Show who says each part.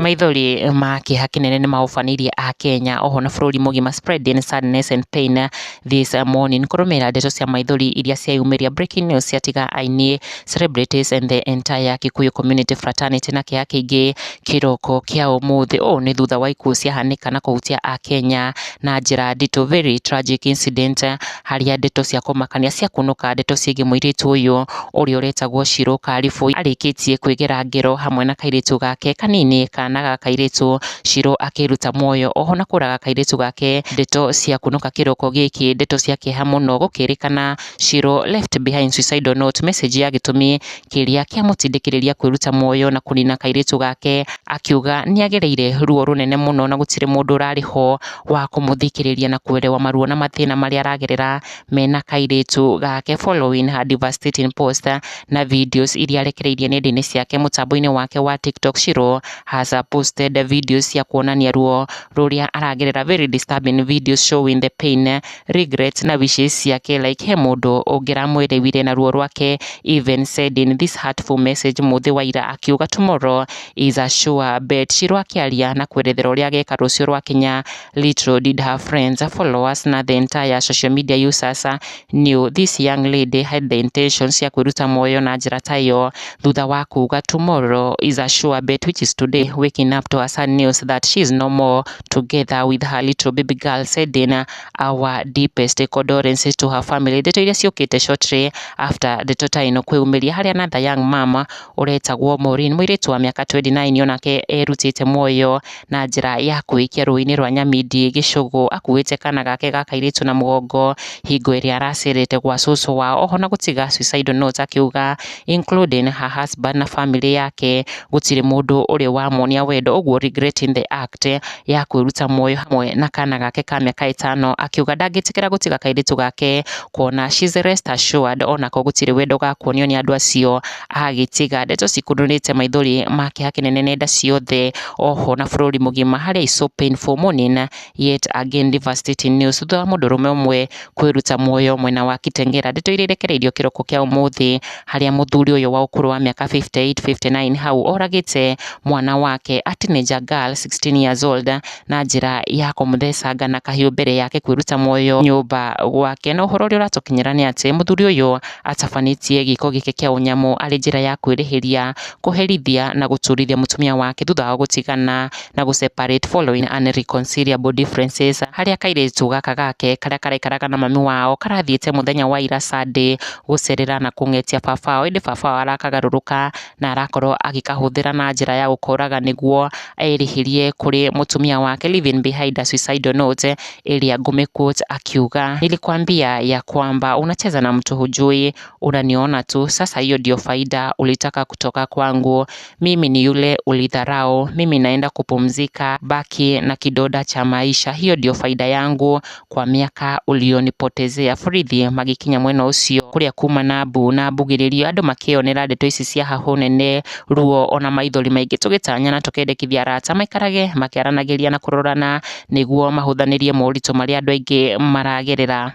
Speaker 1: Maithori ma kĩeha kĩnene nĩ maũbanirie Akenya oho na bũrũri mũgima, spreading sadness and pain this morning, kũrũmĩrĩra ndeto cia maithori iria cieyumĩria, breaking news ciatiga aini, celebrities and the entire Kikuyu community fraternity na kĩeha kĩingĩ kĩroko kĩa ũmũthĩ. Ũũ nĩ thutha wa ikuũ ciahanĩka na kũhutia Akenya na njĩra nditũ, very tragic incident, harĩa ndeto cia kũmakania cia kunũka ndeto ciĩgiĩ mũirĩtu ũyũ ũrĩa ũretagwo Shiro Karibũ arĩkĩtie kwĩgera ngero hamwe na kairĩtu gake kanini, kana ga kairĩtu. Shiro akĩruta muoyo oho na kũraga kairĩtu gake. Ndeto cia kunũka kĩroko gĩkĩ, ndeto cia kĩeha mũno, gũkĩrĩkana Shiro left behind suicidal note message ya gĩtũmi kĩrĩa kĩamũtindĩkĩrĩria kwĩruta muoyo na kũnina kairĩtu gake, akiuga nĩagereire ruo rũnene mũno na gũtirĩ mũndũ ũrarĩ ho wa kũmũthikĩrĩria na kuelewa maruo na mathĩna marĩa aragerera mena kairĩtu gake, following her devastating post na videos iria arekereirie nenda-inĩ ciake mũtambo-inĩ wake wa TikTok. Shiro has posted videos cia kuonania ruo rũrĩa aragerera, very disturbing videos showing the pain, regret na wishes ciake, like he mũndũ ũngĩramwĩrewire na ruo rwake, even sending this heartful message mũthĩ wa ira akiuga, "Tomorrow is a sure bet." Shiro akĩaria na kwerethera ũrĩa ageka rũciũ rwakinya. Little did her friends, followers na the entire social media users knew this young lady had the intention cia kwĩruta muoyo na njĩra ta ĩyo, thutha wa kuga tomorrow is a sure bet, which is today, waking up to a sad news that she is no more together with her little baby girl, sending our deepest condolences to her family. Ndeto iria ciũkĩte shortly after ndeto ta ĩno kwĩyumĩria, harĩa another young mama ũretagwo Maureen, mũirĩtu wa mĩaka 29, onake erutĩte muoyo na njĩra ya kwĩikia rũĩ-inĩ rwa Nyamindi Gĩcũgũ, akuĩte kana gake ga kairĩtu na mũgongo hingo ĩrĩa aracerete gwa cũcũ wao, oho na gũtiga suicidal note akiuga including her husband na family yake gũtirĩ mũndũ ũrĩ wamuonia wendo, ũguo regretting the act ya kwĩruta muoyo hamwe na kana gake ka mĩaka 5, akiuga ndangĩtĩkĩra gũtiga kairĩtu gake kuona she's rest assured onako gũtirĩ wendo gakuonio nĩ andũ acio agĩtiga. Ndeto cikundũrĩte maithori ma kĩeha kĩnene nenda ciothe oho na bũrũri mũgima, harĩa is so painful morning, yet again devastating news thutha wa mũndũrũme ũmwe kwĩruta muoyo mwena wa Kitengela. Ndeto iria irekereirio kĩroko kĩa ũmũthĩ, harĩa mũthuri ũyũ wa ũkũrũ wa mĩaka 58 59 hau oragĩte mwana wake, a teenager girl 16 years old, na njĩra ya kũmũthecanga na kahiũ mbere yake kwĩruta muoyo nyũmba gwake. Na ũhoro ũrĩa ũratũkinyĩra nĩ atĩ mũthuri ũyũ atabanĩtie gĩko gĩkĩ kĩa ũnyamũ arĩ njĩra ya kwĩrĩhĩria kũherithia na gũturithia mũtumia wake thutha wa gũtigana na gũ separate following unreconcilable differences, harĩa kairĩtu gaka gake karĩa karaikaraga na mami wao karathiĩte mũthenya wa ira Sunday gũcerera na kũng'etia baba wao, ĩndĩ baba wao arakagarũrũka na arakorwo agĩkahũthĩra na njĩra ya gũkoraga nĩguo erĩhĩrie kũrĩ mũtumia wake, leaving behind a suicidal note ĩrĩa ngũmĩquote akiuga, "Nilikwambia ya kwamba unacheza na mtu hujui, unaniona tu sasa, hiyo ndio faida ulitaka kutoka kwangu. Mimi ni yule ulidharau, mimi naenda kupumzika, baki na kidonda cha maisha, hiyo ndio faida yangu kwa miaka ulionipotezea." Borithi magĩkinya mwena ũcio kũrĩa kuma na mbu na mbugĩrĩrio, andũ makĩonera ndeto ici cia hahũ nene, ruo ona maithori maingĩ, tũgĩtanya na tũkendekithia arata maikarage makĩaranagĩria na kũrorana nĩguo mahũthanĩrie moritũ marĩa andũ aingĩ maragerera.